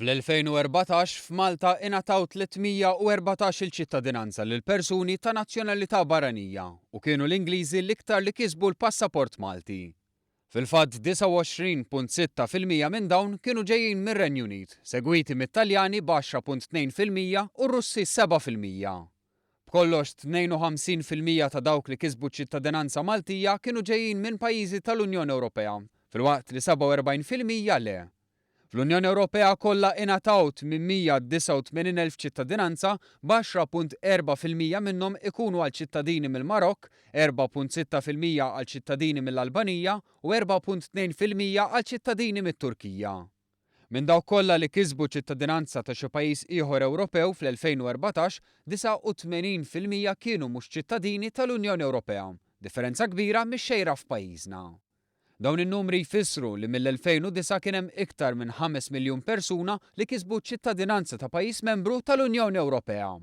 Fl-2014 f'Malta ingħataw 314-il ċittadinanza lil persuni ta' nazzjonalità barranija u kienu l-Ingliżi l-iktar li kisbu l-passaport Malti. Fil-fatt 29.6% minn dawn kienu ġejjin mir-Renju Unit, segwiti mit-Taljani b'10.2% u r-Russi 7%. B'kollox 52% ta' dawk li kisbu ċ-ċittadinanza Maltija kienu ġejjin minn pajjiżi tal-Unjoni Ewropea, filwaqt li 47% le. Fl-Unjoni Ewropea kollha ingħataw 889,000 ċittadinanza, b'10.4% minnhom ikunu għal ċittadini mill-Marokk, 4.6% għal ċittadini mill-Albanija u 4.2% għal ċittadini mit-Turkija. Minn dawk kollha li kisbu ċittadinanza ta' xi pajjiż ieħor Ewropew fl-2014, 89% kienu mhux ċittadini tal-Unjoni Ewropea, differenza kbira mix-xejra f'pajjiżna. Dawn in-numri jfissru li mill-2009 kien hemm iktar minn 5 miljun persuna li kisbu ċ-ċittadinanza ta' pajjiż membru tal-Unjoni Ewropea.